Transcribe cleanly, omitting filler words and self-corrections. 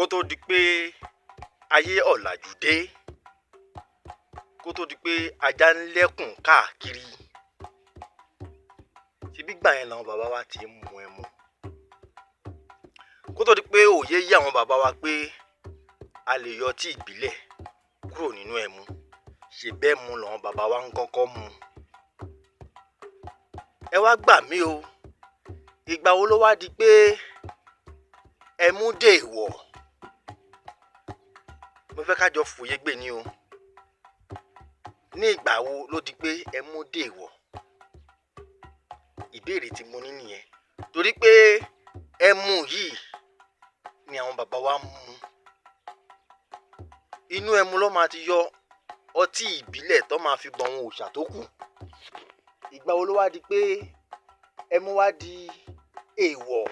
Kó tó di pé ayé ọ̀làjú dé, kó tó di pé ajá ń lẹ́kùn káàkiri, ṣebí ìgbà yẹn làwọn bàbá wa ti ń mu ẹmu. Kó tó di pé òye yé àwọn bàbá wa pé a lè yọ ọtí ìbílẹ̀ kúrò nínú ẹmu, ṣe bẹ́ẹ̀ mu làwọn bàbá wa ń kọ́kọ́ mu. Ẹ wá gbà mí o, ìgbà wo ló wá di pé ẹmu dèèwọ̀? Mo fẹ́ ká jọ fòye gbé ni o. Ní ìgbà wo ló di pé ẹmu dèèwọ̀? Ìbéèrè tí mo ní nìyẹn. Torí pé ẹmu yìí ni àwọn bàbá wa ń mu. Inú ẹmu ló máa ti yọ ọtí ìbílẹ̀ tó máa fi bọ àwọn òòṣà tó kù. Ìgbà wo ló wá di pé ẹmu wá di èèwọ̀?